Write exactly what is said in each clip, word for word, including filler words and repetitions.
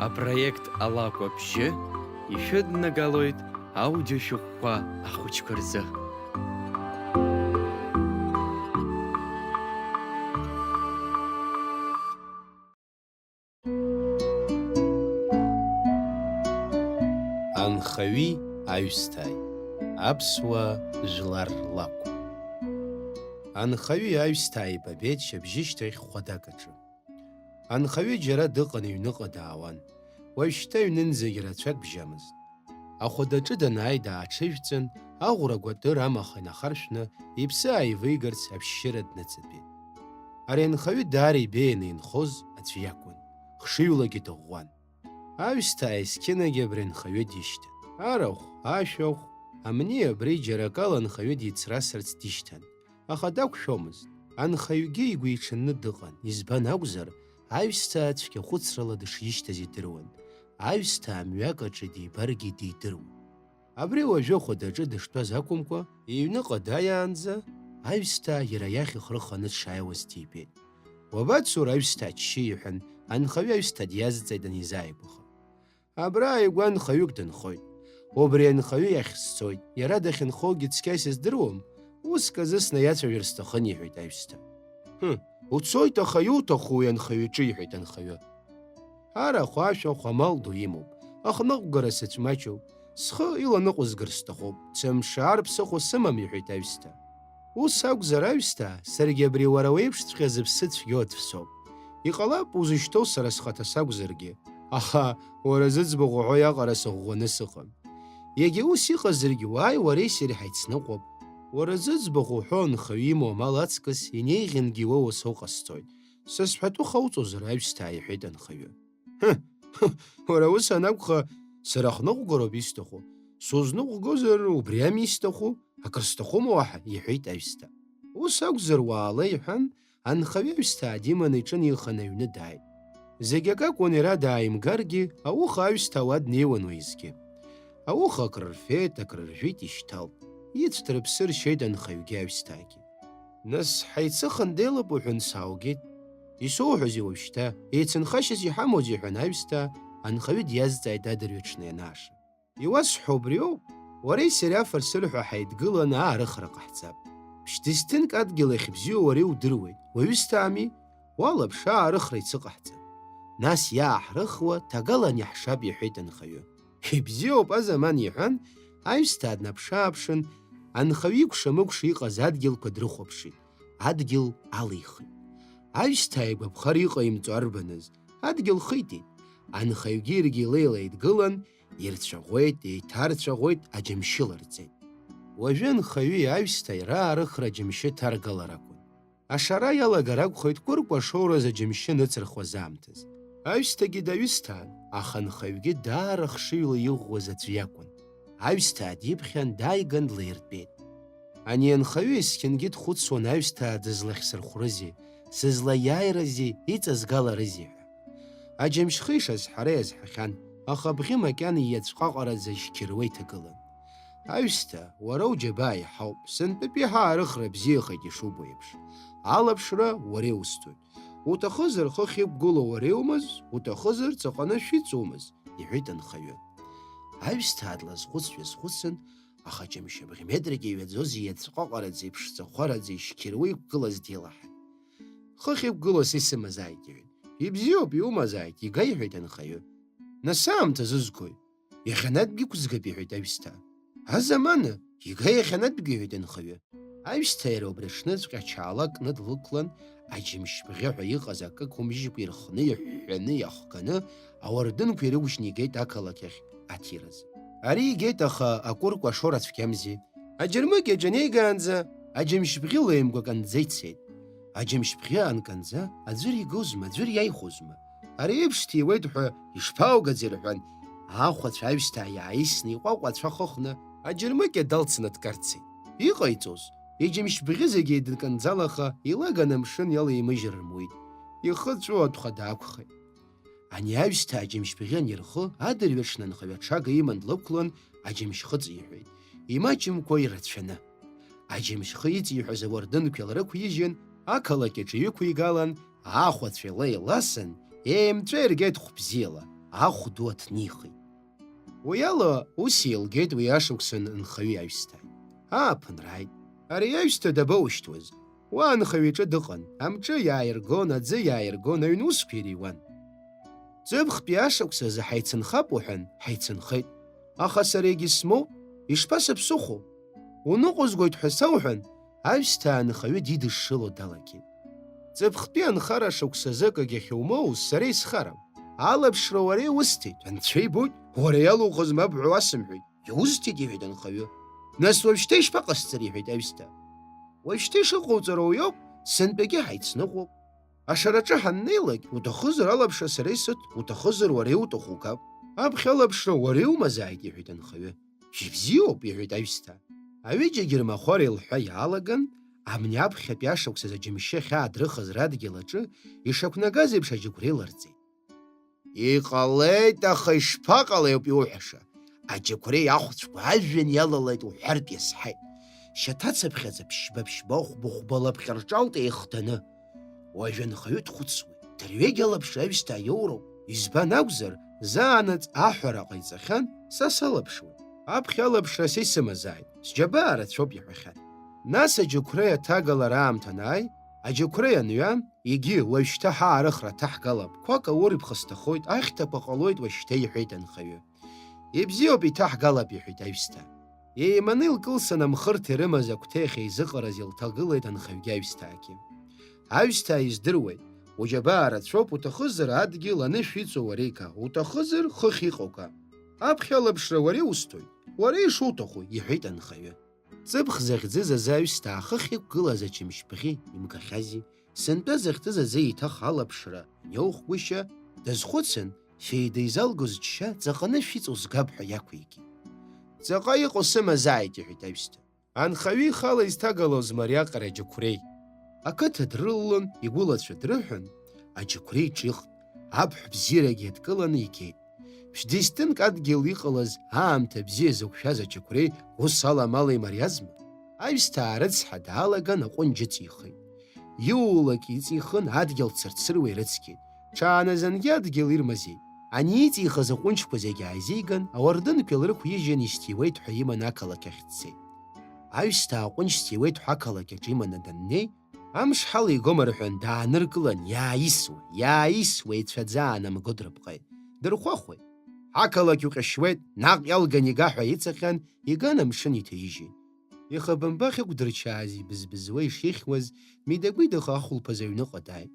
Апроект Алакә абжьы ишәыднагалоит аудиошәҟәқәа ахәыҷқәа рзы. Анхаҩи аҩсҭааи. Аԥсуа жәлар лакә. Анхаҩи аҩсҭааи еибабеит шьыбжьышьҭахь хәадак аҿы. Анхаҩы џьара дыҟан, иҩныҟа даауан. Уажәшьҭа иҩнынӡагьы рацәак бжьамызт. Ахәадаҿы данааи дааҽыжәҵын, аӷәра гәатыр амаха инахаршәны, иԥсы ааивигарц ашәшьыра дныҵатәеит. Ари анхаҩы даара ибеианы инхоз аӡә иакәын, хшыҩлагьы дыӷәӷәан. Аҩсҭаа есқьынагьы абри анхаҩы дишьҭан. Арахә, ашәахә, амни абри џьара акала анхаҩы дицрасырц дишьҭан, аха дақәшәомызт. Анхаҩгьы игәиҽанны дыҟан, избан акәзар, аҩсҭаа цәгьахәыцрала дышишьҭаз идыруан, аҩсҭаа мҩак аҿы дибаргьы дидыруан. Абри уажәы ахәадаҿы дыштәаз акәымкәа, иҩныҟа дааиаанӡа, аҩсҭаа иара иахь ихы рханы дшааиуаз дибеит. Уабацо, уара, аҩсҭаа, аччы, иҳәан, анхаҩы аҩсҭаа диазҵааит анизааигәаха. Абра ааигәа нхаҩык дынхоит. Убри анхаҩы иахь сцоит, иара дахьынхогьы цқьа исыздыруам, уск азы снаиацәажәар сҭахын, иҳәеит аҩсҭаа. Ҳы, уцоит, аха иуҭаху уи анхаҩы иҿы, иҳәеит анхаҩы. Арахә-ашәахә амал ду имоуп, ахныҟәгара сыцәмаҷуп, схы иланыҟәызгар сҭахуп, сымшаар ԥсыхәа сымам, иҳәеит аҩсҭаа. Ус акәзар, аҩсҭаа, саргьы абри уара уеиԥшҵәҟьа зыԥсы цәгьоу аӡә соуп. Иҟалап, узышьҭоу сара схаҭа сакәзаргьы, аха уара зыӡбахә уҳәо иаҟара сыӷәӷәаны сыҟам. Иагьа ус иҟазаргьы, уааи уареи сареи ҳаицныҟәап. Уара зыӡбахә уҳәо анхаҩы имоу амал аҵкыс инеиӷьынгьы уа уасоу ҟасҵоит. Са сҳәатәы хауҵозар, аҩсҭаа, иҳәеит анхаҩы. Ҳы, ҳы, уара ус анакәха, сара ахныҟәгароуп исҭаху. Сузныҟәгозар, убри ами исҭаху, акыр сҭахума уаҳа, иҳәеит аҩсҭаа. Ус акәзар, уаала, иҳәан, анхаҩы аҩсҭаа диманы иҿынеихан аҩны дааит. Зегь акакәын, иара дааимгаргьы, ауха аҩсҭаа уа днеиуан уеизгьы. Ауха акрырфеит, акрыржәит, ишьҭалт. Ицәҭа-рыԥсы ршьеит анхаҩгьы аҩсҭаагьы. Нас ҳаицыхандеилап уҳәан сааугеит. Исоуҳәозеи уажәшьҭа, еицынхашьас иҳамоузеи, иҳәан аҩсҭаа, анхаҩы диазҵааит адырҩаҽны ианааша. Иуасҳәо убриоуп, уареи сареи афырсырҳәа ҳаидгыланы аарыхра ҟаҳҵап. Ԥшь-дысҭынк адгьыл ахьыбзиоу уара иудыруеит, уаҩысҭаами, уалаԥш, аарыхра ицыҟаҳҵап. Нас иааҳрыхуа ҭагалан иаҳшап, иҳәеит анхаҩы. Ибзиоуп, азаман, иҳәан, аҩсҭаа днаԥшы-ааԥшын, анхаҩы икәша-мыкәша иҟаз адгьылқәа дрыхәаԥшит, адгьыл алихит. Аҩсҭаа игәаԥхар иҟаимҵо арбаныз, адгьыл хитит. Анхаҩгьы иаргьы илеилеидгылан, ирцәаӷәеит, еиҭарцәаӷәеит, аџьамшьы ларҵеит. Уажәы анхаҩи аҩсҭааи раарыхра аџьамшьы ҭаргалар акәын. Ашара иалагар акәхеит кәыркәа ашоуразы аџьамшьы аныҵырхуаз аамҭазы. Аҩсҭаагьы даҩысҭаан, аха анхаҩгьы даара хшыҩла иӷәӷәаз аӡә иакәын. Аҩсҭаа диԥхьан, дааиган длаиртәеит. Ани анхаҩы есқьынгьы дхәыцуан аҩсҭаа дызлахьсырхәрызеи, сызлаиааирызеи, иҵазгаларызеи ҳәа. Аџьамшьхы ишазҳара иазҳахьан, аха абӷьы макьана ииаҵәҟаҟараӡа ишьқьыруа иҭагылан. Аҩсҭаа, уара уџьабаа иаҳауп, сынтәатәи ҳаарыхра бзиахеит ишубо еиԥш. Алаԥшра уара иусҭоит. Уҭахызар хыхь иқәгылоу уара иумаз, уҭахызар ҵаҟаны шәиҵумыз, иҳәеит анхаҩы. Аҩсҭаа длазхәыц-ҩазхәыцын, аха џьамшьабӷь метрак иҩаӡоз ииаҵәҟаҟараӡа, иԥшӡахәараӡа ишьқьыруа иқәгылаз деилаҳаит. Хыхь иқәгылоу са исымазааит, иҳәеит. Ибзиоуп, иумазааит, ига, иҳәеит анхаҩы. Нас аамҭа зызгои? Иахьанатәгьы иқәызгап, иҳәеит аҩсҭаа. Азамана, ига иахьанатәгьы, иҳәеит анхаҩы. Аҩсҭаа иара убри аҽныҵәҟьа ачаала кны длықәлан, аџьымшьбӷьы ҳәа иҟаз акы қәымжьқәа ирхны, иҳәҳәаны, иахганы, ауардынқәа ирықәжьны игеит ақалақь ахь аҭиразы. Ари игеит, аха акәыркәа ашоура цәгьамзи. Аџьармыкьаҿ инеигаанӡа, аџьымшьбӷьы леимгәа канӡа ицеит. Аџьымшьбӷьы анканӡа, аӡәыр игозма, аӡәыр иаихәозма? Ари еиԥш ҭиуеит ҳәа ишԥаугаӡеи рҳәан, аахәацәа аҩсҭаа иааисны, иҟәаҟәа ацәа хыхны, аџьармыкьа далцны дкарцеит. Иҟаиҵоз, иџьымшьбӷьы зегьы еидканӡалаха, илаган амшын иалеимыжьыр рымуит. Ихы ҵәуатәха даақәхеит. Ани аҩсҭаа аџьымшьбӷьы анирхы, адырҩаҽны анхаҩы аҽага иман длықәлан, аџьымшьхы ҵиҳәеит. Имаҷымкәа ирацәаны. Аџьымшьхы иҵиҳәаз ауардынқәа илрықәижьын, ақалақь аҿы иҩықәигалан, аахәацәа илеиласын, еимҵәа иргеит хәбзиала, ахә ду аҭнихит. Уи ала ус еилгеит уи ашықәсан анхаҩы иаҩсҭааит. Ааԥын рааит. Ари иаҩсҭа дабоушьҭуаз? Уа анхаҩы иҿы дыҟан, амҿы иааиргон, аӡы иааиргон, аҩн усқәа иреиуан. Ҵыԥхтәи ашықәсазы ҳаицынхап уҳәан, ҳаицынхеит. Аха сара егьысмоуп, ишԥасыԥсыхәо? Уныҟәызгоит ҳәа сауҳәан, аҩсҭаа анхаҩы дидышшыло далагеит. Ҵыԥхтәи анхара шықәсазы акагьы ахьумоуз сара исхарам. Алаԥшра уара иусҭеит, анцәа ибоит, уара иалухыз мап ҳәа уасымҳәеит, иусҭеит, иҳәеит анхаҩы. Нас уажәшьҭа ишԥаҟасҵари, иҳәеит аҩсҭаа. Уажәшьҭа ишыҟауҵара уиоуп, сынтәагьы ҳаицныҟәоуп. Ашараҿы ҳаннеилак, уҭахызар алаԥшра сара исыҭ, уҭахызар уара иуҭаху угап. Аԥхьа алаԥшра уара иумазааит, иҳәеит анхаҩы. Ибзиоуп, иҳәеит аҩсҭаа. Аҩыџьагьы рмахәар еилҳәа иалаган, амни аԥхьатәи ашықәсазы аџьымшьы ахьаадрыхыз радгьыл аҿы ишақәнагаз еиԥш аџьықәреи ларҵеит. Иҟалеит, аха ишԥаҟалеи ауп иуҳәаша. Аџьықәреи ахәцәқәа ажәҩан иалалеит уҳәартә иазҳаит. Шьаҭацыԥхьаӡа ԥшьба-ԥшьба, хәба-хәба лаԥҟьа рҿалт еихданы. Уажә анхаҩы дхәыцуеит, дырҩегь алаԥшра аҩсҭаа иоуроуп, избан акәзар, заанаҵ аҳәара ҟаиҵахьан, са салаԥшуеит. Аԥхьа алаԥшра са исымазааит, сџьабаа рацәоуп иҳәахьан. Нас аџьықәреи аҭагалара аамҭа анааи, аџьықәреи анҩа, егьи, уажәшьҭа ҳаарыхра ҭаҳгалап, қәак аур иԥхасҭахоит, ахьҭақәа ҟалоит уажәшьҭа, иҳәеит анхаҩы. Ибзиоуп, иҭаҳгалап, иҳәеит аҩсҭаа. Еиманы илкылсын амхырҭа ирымаз агәҭа иахьеизыҟараз илҭагылеит анхаҩгьы аҩсҭаагьы. Аҩсҭаа издыруеит, уџьабаа рацәоуп, уҭахызар адгьыл анышә иҵоу уара ига, уҭахызар хыхь иҟоу га. Аԥхьа алаԥшра уара иусҭоит, уара ишуҭаху, иҳәеит анхаҩы. Ҵыԥх захьӡыз азы аҩсҭаа хыхь иқәгылаз ачымшьбӷьы имгахьази, сынтәа захьӡыз азы еиҭах алаԥшра аниоухгәышьа, дазхәыцын, феида изалгоз џьшьа ҵаҟаны шәиҵоу згап ҳәа иақәикит. Ҵаҟа иҟоу сымазааит, иҳәеит аҩсҭаа. Анхаҩы ихала изҭагалоз мариаҟара аџьықәреи. Ақыҭа дрылалон, игәылацәа дрыҳәон, аџьықәреи ҿихт, аԥҳә бзиарагьы дкыланы игеит. Ԥшь-десятинк адгьыл иҟалаз аамҭа бзиа зықәшәаз аџьықәреи ус аламала имариазма? Аҩсҭаа рыцҳа даалаган аҟәынџь ыҵихит. Иуулак иҵихын, адгьыл цырцыруа ирыцқьеит. Ҽааназынгьы адгьыл ирмазеит. Ани иҵихыз аҟәынџьқәа зегьы ааизиган, ауардынқәа илрықәижьын, исҭиуеит ҳәа иманы ақалақь ахь дцеит. Аҩсҭаа аҟәынџь сҭиуеит ҳәа ақалақь аҿы иманы даннеи, амш ҳалеигома рҳәан, дааныркылан, иааисуа, иааисуа, ицәаӡа аанамго дрыпҟеит. Дырхәахәеит. Ҳақалақь уҟьашьуеит, наҟ иалган ига ҳәа ицахьан, иган амшын иҭаижьит. Ихабымба ахьықәдырчааз ибызбызуа ишихьуаз, мидагәидаха ахәылԥаз аҩныҟа дааит.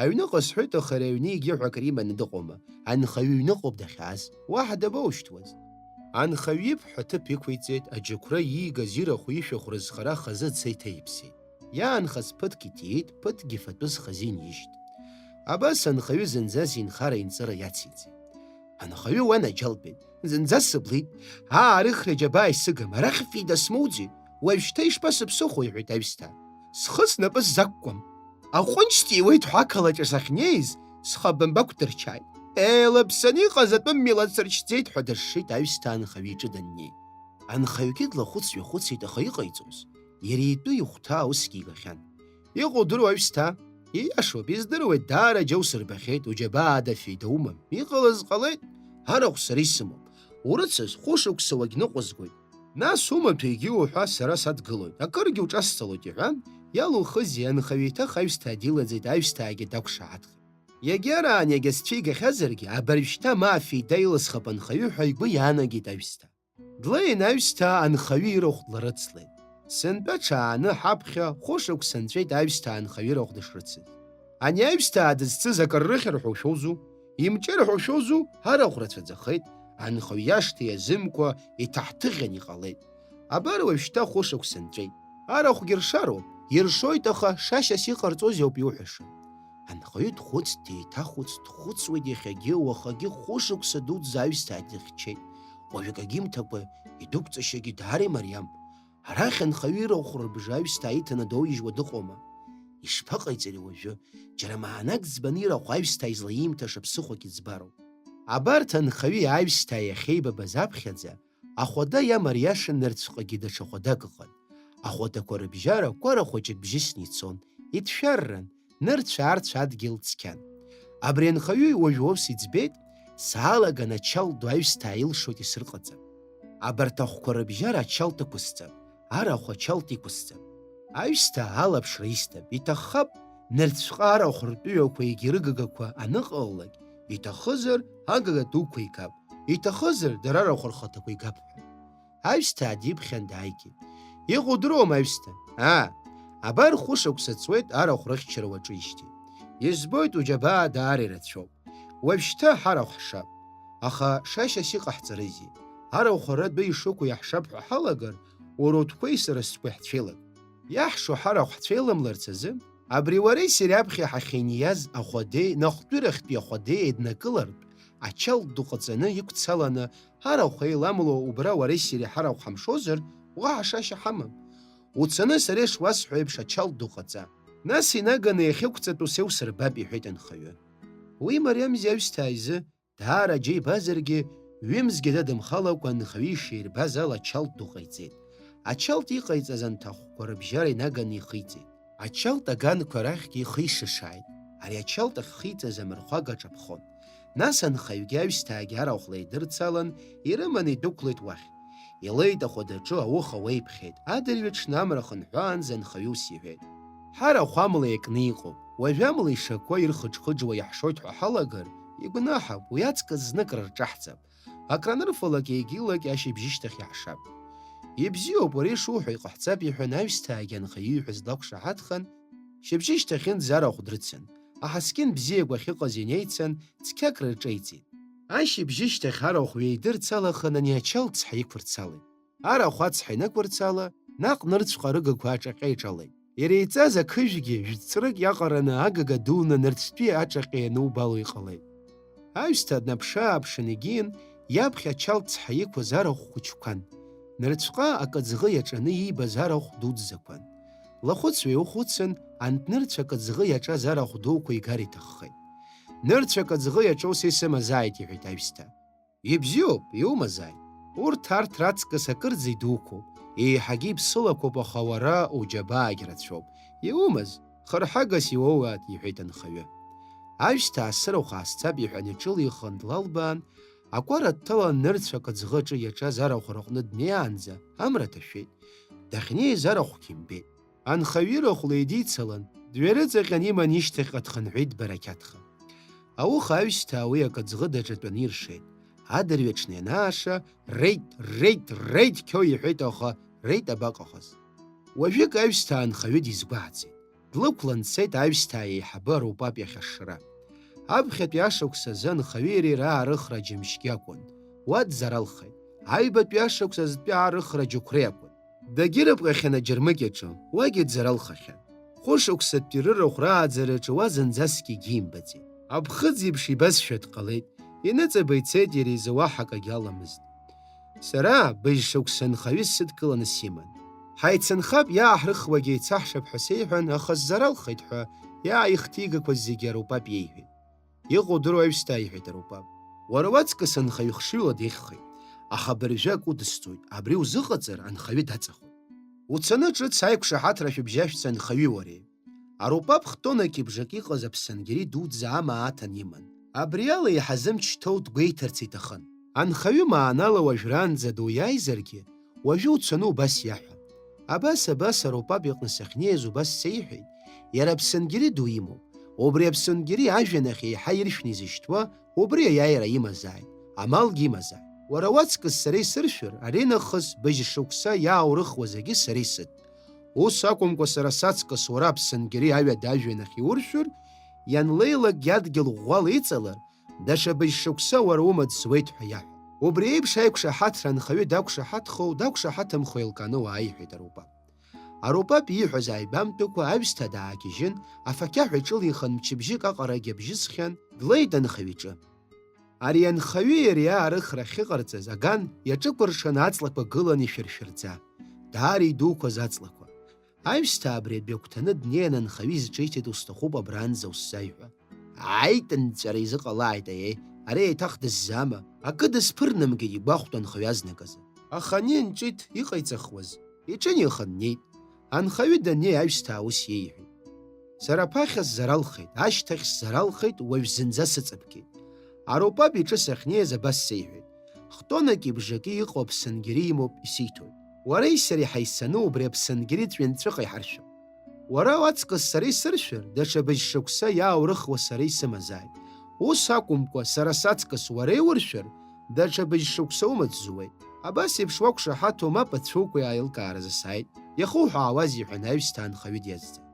Аҩныҟа сҳәоит, аха ари аҩны егьиҳәа акыр иманы дыҟоума, анхаҩы иҩныҟоуп дахьааз, уаҳа дабоушьҭуаз? Анхаҩы иԥҳәа ҭыԥ иқәиҵеит, аџьықәра иигаз ирахә ишәахә рызхара хазы ца иҭеиԥсеит. Иаанхаз ԥыҭк иҭиит, ԥыҭкгьы фатәы зхазы инижьит. Абас анхаҩы зынӡас инхара-инҵыра иациҵеит. Анхаҩы уанаџьалбеит, зынӡа сыблит, аарыхра џьабаа исыгым, арахь феида смоуӡеит, уажәшьҭа ишԥасыԥсыхәо, иҳәеит аҩсҭаа. Схы снапы сзақәкуам. Аҟәынџь сҭиуеит ҳәа ақалақь сахьнеиз, схабымба қәдырчааит. Еилаԥсаны иҟаз атәым милаҭ сырчӡеит ҳәа дыршеит аҩсҭаа анхаҩы иҿы даннеи. Анхаҩгьы длахәыц-ҩахәыцит, аха иҟаиҵоз, иара итәы ихәҭа усгьы игахьан. Иҟоу удыруа аҩсҭаа? Ииашоуп, издыруеит, даара џьоу сырбахьеит, уџьабаа ада феида умам. Иҟалаз ҟалеит, арахә сара исымоуп. Урыцыз, хәышықәса уагьныҟәызгоит. Нас умаҭәа егьиуҳәа сара садгылоит, акыргьы уҿасҵалоит, иҳәан, иалухызеи, анхаҩы еиҭах аҩсҭаа дилаӡеит, аҩсҭаагьы дақәшаҳаҭхеит. Иагьараан иагьа сцәигахьазаргьы, абыржәшьҭа ма афеида илысхып анхаҩы ҳәа игәы иаанагеит аҩсҭаа. Длеин аҩсҭаа анхаҩы ирахә дларыцлеит. Сынтәа ҽааны ҳаԥхьа хәышықәса нҵәеит аҩсҭаа анхаҩы ирахә дышрыцыз. Ани аҩсҭаа дызцыз акыр рыхьыр ҳәа ушәозу? Имҿыр ҳәа ушәозу? Арахә рацәаӡахеит, анхаҩ иашҭа иазымкуа иҭаҳҭыӷьын иҟалеит. Абар уажәшьҭа хәышықәса нҵәеит. Арахәгьы ршароуп, иршоит, аха шашьас иҟарҵозеи ауп иуҳәаша. Анхаҩы дхәыцт, деиҭахәыцт, дхәыцуеит иахьагьы, уахагьы хәышықәса дуӡӡа аҩсҭаа дихьчеит. Уажә акагьы имҭакәа, идәықәҵашьагьы даара имариам. Арахь анхаҩы ирахә рыбжа аҩсҭаа иҭаны доуижьуа дыҟоума? Ишԥаҟаиҵари уажәы? Џьара маанак ӡбаны ирахә аҩсҭаа излаимҭаша ԥсыхәак иӡбароуп. Абарҭ анхаҩи аҩсҭааи иахьеибабаз аԥхьаӡа, ахәада иамариашан нырцәҟагьы даҽа хәадак ыҟан. Ахәадақәа рыбжьара кәара хәыҷык бжьысны ицон, иҭшәарран, нырцә-аарцә адгьыл цқьан. Абри анхаҩы уажә ус иӡбеит, Саалаган ачалт ду аҩсҭаа илшоит исырҟаҵап. Абарҭ ахәқәа рыбжьара ачалт ықәысҵап, арахә ачалт иқәысҵап. Аҩсҭаа алаԥшра исҭап, иҭаххап, нырцәҟа арахә ртәыҩақәа егьи рыгагақәа аныҟалалак, иҭахызар, агага дуқәа игап, иҭахызар, дара арахә рхаҭақәа игап ҳәа. Аҩсҭаа диԥхьан дааигеит. Иҟоу удыруама, аҩсҭаа? Аа, абар хәышықәса ҵуеит арахә рыхьчара уаҿижьҭеи. Избоит уџьабаа даара ирацәоуп. Уажәшьҭа ҳарахә ҳшап. Аха шашьас иҟаҳҵарызеи? Арахә ара адәы ишықәу иаҳшап ҳәа ҳалагар, уара утәқәеи сара стәқәеи ҳцәеилак. Иаҳшо ҳарахә ҳцәеиламларц азы, абри уареи сареи аԥхьа ҳахьиниаз ахәадеи, наҟтәирахьтәи ахәадеи еиднакылартә, ачалт ду ҟаҵаны иқәцаланы, ҳарахә еиламло убра уареи сареи ҳарахә ҳамшозар, уаҳа шашьа ҳамам. Уцаны сара ишуасҳәо еиԥш ачалт ду ҟаҵа. Нас инаганы иахьықәҵатәу сеусырбап, иҳәеит анхаҩы. Уи мариамзи аҩсҭаа изы, даара аџьа ибазаргьы, ҩымзгьы дадымхалакәа анхаҩы иширбаз ала ачалт ду ҟаиҵеит. Ачалт иҟаиҵаз анҭахәқәа рыбжьара инаганы ихиҵеит. Ачалт аганқәа рахьгьы ихишышааит. Ари ачалт ахьхиҵаз амырхәага аҿаԥхон. Нас анхаҩгьы аҩсҭаагьы арахә леидырцалан, ирыманы идәықәлеит уахь. Илеит ахәадаҿы ауха уеиԥхьеит, адырҩаҽны амра хынҳәаанӡа анхаҩы ус иҳәеит. Ҳарахә амла иакны иҟоуп, уажә амла ишақәа ирхыџхыџуа иаҳшоит ҳәа ҳалагар, игәнаҳап, уи аҵкыс знык рырҿаҳҵап. Акранырфалак егьилак ашьыбжьышьҭахь иаҳшап. Ибзиоуп, уара ишуҳәо иҟаҳҵап, иҳәан аҩсҭаагьы анхаҩы ииҳәаз длақәшаҳаҭхан, шьыбжьышьҭахьынӡа арахә дрыцын. Аҳаскьын бзиақәа ахьыҟаз инеицан, цқьак рырҿеиҵеит. Ашьыбжьышьҭахь арахә ҩеидырцалахын ани ачалт цҳа иқәырцалеит. Арахә ацҳа инықәырцала, наҟ нырцәҟа рыгақәа аҿаҟьа иҿалеит. Иреиҵаз ақыжәгьы жәҵәрык иаҟараны агага дуны нырцәтәи аҿаҟьа ианубало иҟалеит. Аҩсҭаа днаԥшы-ааԥшын егьиин, иаԥхьа ачалт цҳа иқәыз арахә хәыҷқәан. Нырцәҟа акыӡӷы иаҿаны иибаз арахә дуӡӡақәан. Лахәыц ҩеихәыцын, анҭ нырцә акыӡӷы иаҿаз арахә дуқәа игар иҭаххеит. Нырцә акыӡӷы иаҿоу са исымазааит, иҳәеит аҩсҭаа. Ибзиоуп, иумазааит. Урҭ арҭ раҵкыс акырӡа идуқәоуп, еиҳагьы иԥсылақәоуп, аха уара уџьабаагь рацәоуп. Иумаз, хырҳагас иуоуааит, иҳәеит анхаҩы. Аҩсҭаа сырахә аасцап, иҳәан иҿылихын длалбаан, акәара дҭалан нырцә акыӡӷы аҿы иаҿаз арахә рыҟны днеиаанӡа амра ҭашәеит. Дахьнеиз арахәгьы имбеит. Анхаҩы ирахә леидицалан, дҩарыҵаҟьан иман ишьҭахьҟа дхынҳәит Барақьаҭха. Ауха аҩсҭаа уи акыӡӷы даҿатәаны иршеит. Адырҩаҽны ианааша, реит, реит, реит, қьо иҳәеит, аха реит абаҟахыз. Уажәык аҩсҭаа анхаҩы дизгәаҳҵеит. Длықәлан дцеит аҩсҭаа еиҳабы арупап иахь ашшра. Аԥхьатәи ашықәс азы анхаҩи иареи раарыхра џьымшьгьы акәын. Уа дзаралхеит. Аҩбатәи ашықәс азтәи аарыхра џьықәреи акәын. Дагьырыпҟахьан аџьармыкьаҿы, уагьы дзаралхахьан. Хәышықәсатәи рырахә рааӡараҿы уа зынӡаскгьы егьимбаӡеит. Аԥхыӡ еиԥш ибазшәа дҟалеит, иныҵаба ицеит иара изы уаҳа акагьы аламызт. Сара быжь шықәса анхаҩы сыдкыланы симан. Ҳаицынхап, иааҳрыхуагьы еицаҳшап ҳәа сеиҳәан, аха сзаралхеит ҳәа, иааихҭигақәаз зегьы арупап иеиҳәеит. Иҟоу удыруеи, аҩсҭаа, иҳәеит арупап. Уара уаҵкыс анхаҩы хшыҩла деиӷьхеит. Аха абыржәы акы удысҵоит, абри узыҟаҵар, анхаҩы даҵахоит. Уцаны ҿыц аиқәшаҳаҭра шәыбжьашәҵа анхаҩи уареи. Арупап хтонак ибжак иҟаз аԥсангьери дуӡӡа амаа аҭан иман. Абри ала иаҳаз амч шьҭоу дгәеиҭарц иҭахын. Анхаҩы маанала уажәраанӡа дуиааизаргьы, уажәы уцаны убас иаҳәа. Абас, абас арупап иҟны сахьнеиз убас сеиҳәеит, иара аԥсангьери ду имоуп. Убри аԥсангьери ажәҩан ахь еиҳа иршәны изышьҭуа, убри аиааира имазааит, амалгьы имазааит. Уара уаҵкыс сара исыршәыр, аринахыс быжь шықәса иааурыхуа зегьы сара исыҭ. Ус акәымкәа, сара саҵкыс уара аԥсангьери аҩада ажәҩан ахь иуршәыр, ианлеилакгьы адгьыл ӷәӷәала иҵалар, даҽа быжь шықәса уара умаҵ зуеит ҳәа иаҳәа. Убри еиԥш аиқәшаҳаҭра анхаҩы дақәшаҳаҭхоу, дақәшаҳаҭымхоу еилкааны уааи, иҳәеит арупап. Арупап ииҳәаз ааибамтәыкәа аҩсҭаа даагьежьын, афақьаҳәа иҿылихын, мчыбжьык аҟарагьы абжьысхьан, длеит анхаҩ иҿы. Ари анхаҩы иареи аарыхра ахьыҟарҵаз аган иаҿыкәыршаны аҵлақәа гылан ишәыршәырӡа. Даара идуқәаз аҵлақәа. Аҩсҭаа абри адәы агәҭаны днеин анхаҩы изҿиҭит, усҭахуп абранӡа усзааи ҳәа. Ааит, нҵәара изыҟалааит, аиеи, ари еиҭах дыззаама? Акы дысԥырнамгеит игәахәт анхаҩы азныказы. Аха ани нҿиҭ иҟаиҵахуаз? Иҿынеихан днеит. Анхаҩы даннеи аҩсҭаа ус иеиҳәеит. Сара аԥахьа сзаралхеит, ашьҭахь сзаралхеит, уажә зынӡа сыҵабгеит. Аропап иҿы сахьнеиз абас сеиҳәеит: «Хтонак ибжаки иҟоу аԥсангьери имоуп, исиҭоит. Уареи сареи ҳаисаны убри аԥсангьери ҵәҩанҵәыҟа иҳаршәып. Уара уаҵкыс сара исыршәыр, даҽа быжь шықәса иааурыхуа сара исымазааит. Ус акәымкәа, сара саҵкыс уара иуршәыр, даҽа быжь шықәса умаҵ зуеит. Абас еиԥш уақәшаҳаҭу мап ацәукәа аилкааразы сааит. Иахуҳәаауазеи?» ҳәа анаҩсҭаа анхаҩы диазҵааит.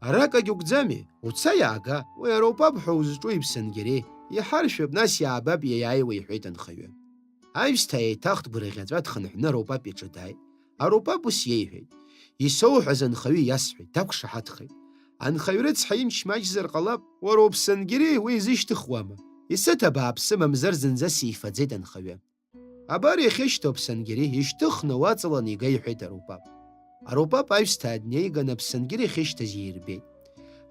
«Аракагь угӡами? Уца иаага, уи аропап ҳәа узҿу иԥсангьери, иҳаршәып, нас иаабап иаиааиуа», иҳәеит анхаҩы. Аҩсҭаа еиҭах дгәырӷьаҵәа дхынҳәны аропап иҿы дааит. Аропап ус иеиҳәеит: «Исоуҳәаз анхаҩы иасҳәеит, дақәшаҳаҭхеит. Анхаҩ рыцҳа имч маҷзар ҟалап, уара уԥсангьери уи изышьҭыхуама? Исыҭ абааԥсы, мамзар зынӡа сифаӡеит анхаҩы». Абар иахьышьҭоу аԥсангьери ишьҭыхны уаҵаланы ига, иҳәеит аропап. Аропап аҩсҭаа днеиган аԥсангьери ахьышьҭаз иирбеит.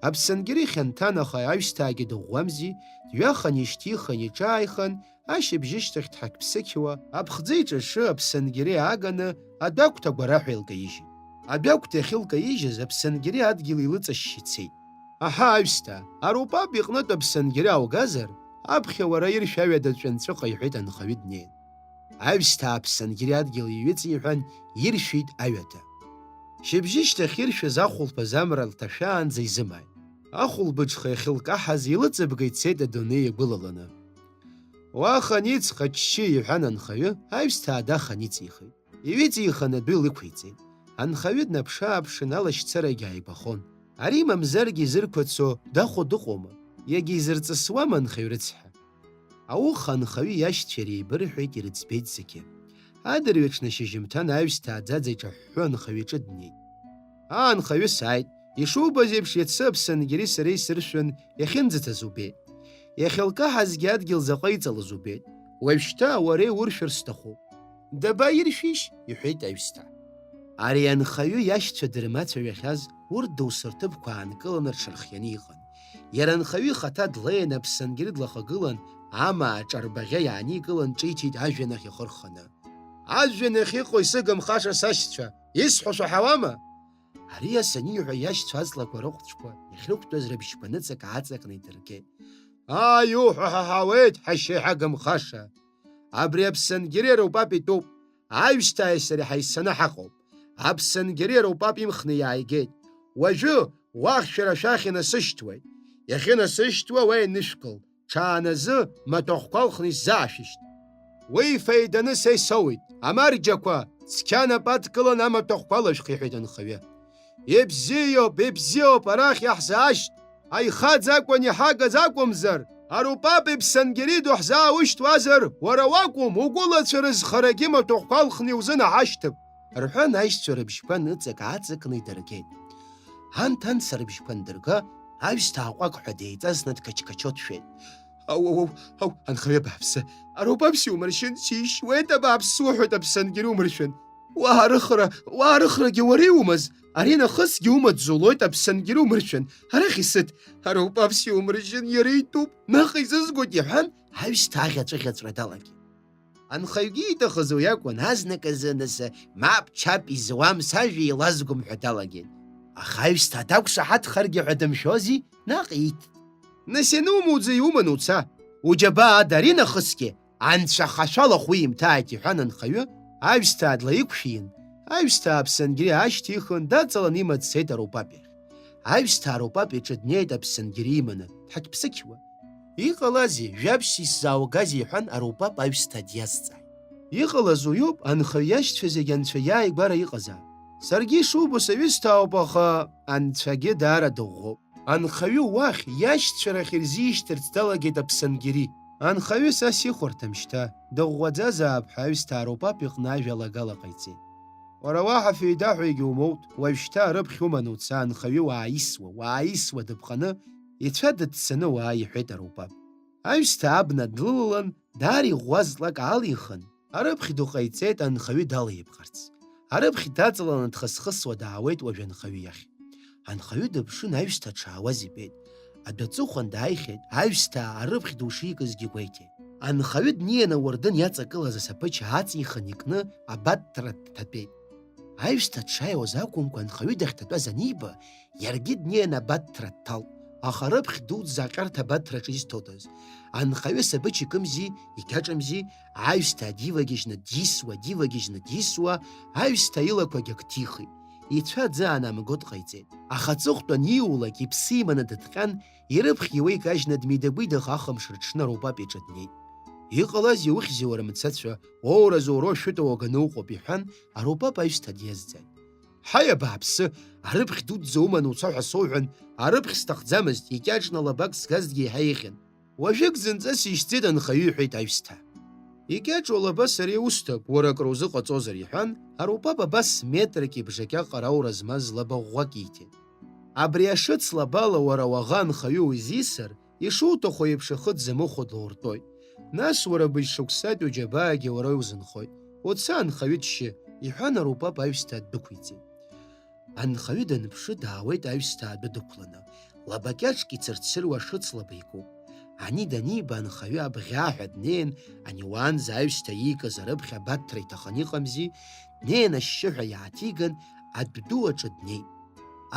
Аԥсангьери хьанҭан, аха аҩсҭаагьы дыӷәӷәамзи, дҩахан ишьҭихын иҿааихан, ашьыбжьышьҭахь дҳақьԥсықьуа, аԥхӡы иҿашы аԥсангьери ааганы адәагәҭа агәараҳәа илкаижьит. Адәагәҭа иахьылкаижьыз аԥсангьери адгьыл илыҵашьшь ицеит. «Аҳа, аҩсҭаа, аропап иҟнытә аԥсангьери ааугазар, аԥхьа уара иршә аҩада ҵәҩанҵәыҟа», иҳәеит анхаҩы днеин. Аҩсҭаа аԥсангьери адгьыл иҩыҵеиҳәан, иршәит аҩада. Шьыбжьышьҭахь иршәыз ахәылԥаз амра лҭашәаанӡа изымааит. Ахәылбыҽха иахьылкаҳаз илыҵабга ицеит адунеи иагәылаланы. «Уаха ниҵ, аччы», иҳәан анхаҩы, аҩсҭаа даха ниҵихит. Иҩыҵихын адәы илықәиҵеит. Анхаҩы днаԥшы-ааԥшын, алашьцарагьы ааигәахон. Ари мамзаргьы изырқәацо дахәо дыҟоума? Иагьизырҵысуама анхаҩ рыцҳа? Ауха анхаҩы иашьцәа иреибырҳәеит, ирыӡбеит зегьы. Адырҩаҽны шьыжьымҭан аҩсҭаа аӡаӡа иҿаҳәҳәо анхаҩы иҿы днеит. «Аа, анхаҩы, сааит. Ишубаз еиԥш, иацы аԥсангьери сара исыршәын, иахьынӡаҭаз убеит. Иахьылкаҳазгьы адгьыл заҟа иҵалаз убеит. Уажәшьҭа уара иуршәыр сҭахуп». «Дабаиршәишь?» иҳәеит аҩсҭаа. Ари анхаҩы иашьцәа дырмацәажәахьаз, урҭ доусы рҭыԥқәа аанкыланы рҽырхианы иҟан. Иара анхаҩы ихаҭа длеины аԥсангьери длахагылан, амаа аҿарбаӷьа иааникылан ҿиҭит ажәҩан ахь ихы рханы. «Ажәҩан ахь иҟоу исыгымхаша сашьцәа, исҳәо шәаҳауама?» Ари ас аниҳәа, иашьцәа аҵлақәа рыхәцәқәа иахьрықәтәаз рыбжьқәа ныҵак-ааҵакны идыргеит. «Ааи, иуҳәо ҳаҳауеит, ҳашьа иҳагымхаша. Абри аԥсангьери аропап итәуп, аҩсҭааи сареи ҳаисаны ҳаҟоуп. Аԥсангьери аропап имхны иааигеит. Уажәы уахь шәара шәахь инасышьҭуеит. Иахьынасышьҭуа уа инышәкыл, ҽааназы маҭәахәқәа алхны исзаашәышьҭ. Уи феиданы са исоуит, амарџьақәа цқьа анапы адкыланы амаҭәахәқәа алышәх», иҳәеит анхаҩы. «Ибзиоуп, ибзиоуп, арахь иаҳзаашьҭ. Аихаӡ акәын иҳагаз акәымзар, аропап иԥсангьери ду ҳзааушьҭуазар, уара уакәым, угәылацәа рызхарагьы маҭәахәқәа алхны иузынаҳашьҭып», рҳәан, аишьцәа рыбжьқәа ныҵак-ааҵакны идыргеит. Анҭ-анҭ рыбжьқәа ндырга, аҩсҭаа ҟәак ҳәа деиҵасны дқачқачо дшәеит. «Ау, ау, ау, ау, анхаҩы абааԥсы, аропап сиумыршьын, сишьуеит, абааԥсы, суҳәоит, аԥсангьери умыршәын. Уаарыхра, уаарыхрагьы уара иумаз, ари нахысгьы умаҵ зулоит, аԥсангьери умыршәын, арахь исыҭ, аропап сиумыршьын, иара итәуп, наҟ изызгоит», иҳәан, аҩсҭаа аӷьаҵәыӷьаҵәра далагеит. Анхаҩгьы ииҭахыз уи акәын, азныказы, нас, мап-чап изуам, сажәа еилазгом ҳәа далагеит. Аха аҩсҭаа дақәшаҳаҭхаргьы ҳәа дымшәози, наҟ ииҭ. «Нас ианумуӡо иуманы уца, уџьабаа ада, ари нахысгьы анцәа ахашәала ахәы имҭааит», иҳәан анхаҩы, аҩсҭаа длаиқәшәиин, аҩсҭаа аԥсангьери аашьҭихын, даҵалан имаҵ цеит аропап иахь. Аҩсҭаа аропап иҿы днеит аԥсангьери иманы, дҳақьԥсықьуа. «Иҟалазеи, жәабжьс исзааугазеи?» иҳәан, аропап аҩсҭаа диазҵааит. «Иҟалаз уиоуп, анхаҩ иашьцәа зегь анцәа иааигәара иҟазаап. Саргьы ишубо саҩысҭаауп, аха анцәагьы даара дыӷәӷәоуп». Анхаҩы уахь, иашьцәа рахь ирзишьҭырц далагеит аԥсангьери. Анхаҩы са сихәарҭам шьҭа, дыӷәӷәаӡазаап ҳәа аҩсҭаа аропап иҟны ажәа лагала ҟаиҵеит. «Уара уаҳа феидаҳәа егьумоут, уажәшьҭа арыԥхь уманы уца, анхаҩы уааисуа, уааисуа», дыԥҟаны, ицәа дыццаны уаа, иҳәеит аропап. Аҩсҭаа абна длылалан, даара иӷәӷәаз ҵлак аалихын, арыԥхь ду ҟаиҵеит анхаҩы далеиԥҟарц. Арыԥхь даҵаланы дхысхысуа даауеит уажә анхаҩы иахь. Анхаҩы дыԥшын, аҩсҭаа дшаауаз ибеит. Адәы аҵыхәан дааихьеит, аҩсҭаа арыԥхь ду шикызгьы гәеиҭеит. Анхаҩы днеин ауардын иаҵагылаз асаԥыч ааҵихын икны абатра дҭатәеит. Аҩсҭаа дшааиуаз акәымкәа, анхаҩы дахьҭатәаз аниба, иаргьы днеин абатра дҭалт. аха рыԥхь дуӡӡа аҟьарҭа абаҭраҿы изҭодаз. Анхаҩы сабычкымзи, икьаҿымзи, аҩсҭаа дивагьежьны дисуа, дивагьежьны дисуа, аҩсҭаа илақәагь ак ҭихит. Ицәа аӡы аанамго дҟаиҵеит. Аха аҵыхәтәан ииулак иԥсы иманы дыҭҟьан, ирыԥхь иуеикажьны дмидагәидаха ахымш рыҽны аропап иҿы днеит. Иҟалазеи, ухьзеи уара, мцацәа, уоуразы уроу шәыта уаганы уҟоуп, иҳәан, аропап аҩсҭаа диазҵааит. Ҳаи, абааԥсы, арыԥхь дуӡӡа уманы уца ҳәа соуҳәан, арыԥхь сҭахӡамызт, икьаҿны лабак сгазҭгьы еиҳа еиӷьын. Уажәык зынӡа сишьӡеит анхаҩы, иҳәеит аҩсҭаа. Икьаҿу алаба сара иусҭап, уара акры узыҟаҵозар, иҳәан, аропап абас метрак ибжакьа ҟараура змаз лаба ӷәӷәак ииҭеит. Абри ашыц лабала уара уаӷа анхаҩы узисыр, ишуҭаху еиԥш ихы дзамыхәо длауртәоит. Нас уара быжь шықәсатәи уџьабаагьы уара иузынхоит. Уца, анхаҩы џьшьы, иҳәан, аропап аҩсҭаа ддәықәиҵеит. Анхаҩы данԥшы, даауеит аҩсҭаа адәы дықәланы. Лаба кьаҿк ицырцыруа шыц лаба икуп. Ани даниба, анхаҩы абӷьааҳәа днеин, ани уаанӡа аҩсҭаа иикыз арыԥхь абаҭра иҭахын иҟамзи, днеин ашьшьыҳәа иааҭиган, адәы ду аҿы днеит.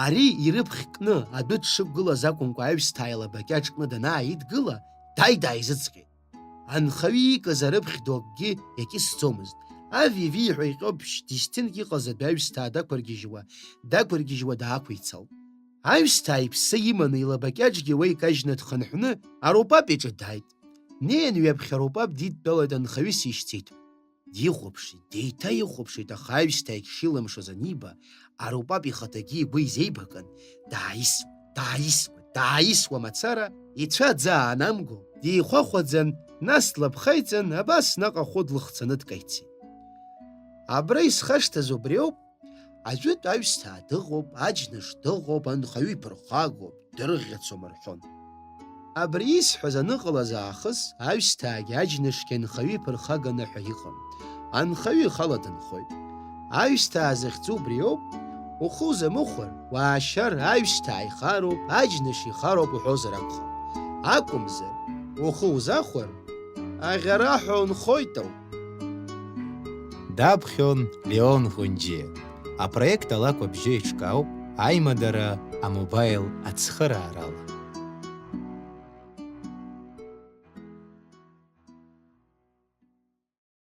Ари ирыԥхь кны адәы дшықәгылаз акәымкәа, аҩсҭаа илаба кьаҿ кны данааидгыла, дааи дааизыҵҟьеит. Анхаҩы иикыз арыԥхь ду акгьы иакьысӡомызт. Ави-ви ҳәа иҟьоуп, дистинк иҟаз адәы аҩсҭаа дақәыргьежьуа, дақәыргьежьуа даақәицалт. Аҩсҭаа иԥсы иманы илаба кьаҿгьы уа икажьны дхынҳәны аропап иҿы дааит. Днеин ҩаԥхьа аропап дидтәалоит, анхаҩы сишьӡеит. Дихәаԥшит, деиҭаихәаԥшит, аха аҩсҭаагь шилымшоз аниба, аропап ихаҭагьы игәы изеибакын, дааисуа, дааисуа, дааисуа мацара, ицәа аӡы аанамго, дихәахәаӡан, нас длаԥхеиҵан, абас наҟ ахәы длыхцаны дкаицеит. Абра исхашҭыз убриоуп, ажәытә аҩсҭаа дыҟоуп, аџьныш дыҟоуп, анхаҩы иԥырхагоуп, дырӷьацом рҳәон. Абри исҳәаз аныҟалаз аахыс, аҩсҭаагьы аџьнышгьы анхаҩы иԥырхаганы ҳәа иҟам. Анхаҩы ихала дынхоит. Аҩсҭаа захьӡу убриоуп, ухы узамыхәар, уаашьар, аҩсҭаа ихароуп, аџьныш ихароуп уҳәозар акәхап. Акәымзар, ухы узахәар, аӷьараҳәа унхоит ауп. Даԥхьон Леон Ӷәынџьиа. Апроект алакә абжьы еиҿкаауп аимадара амобаил ацхыраарала.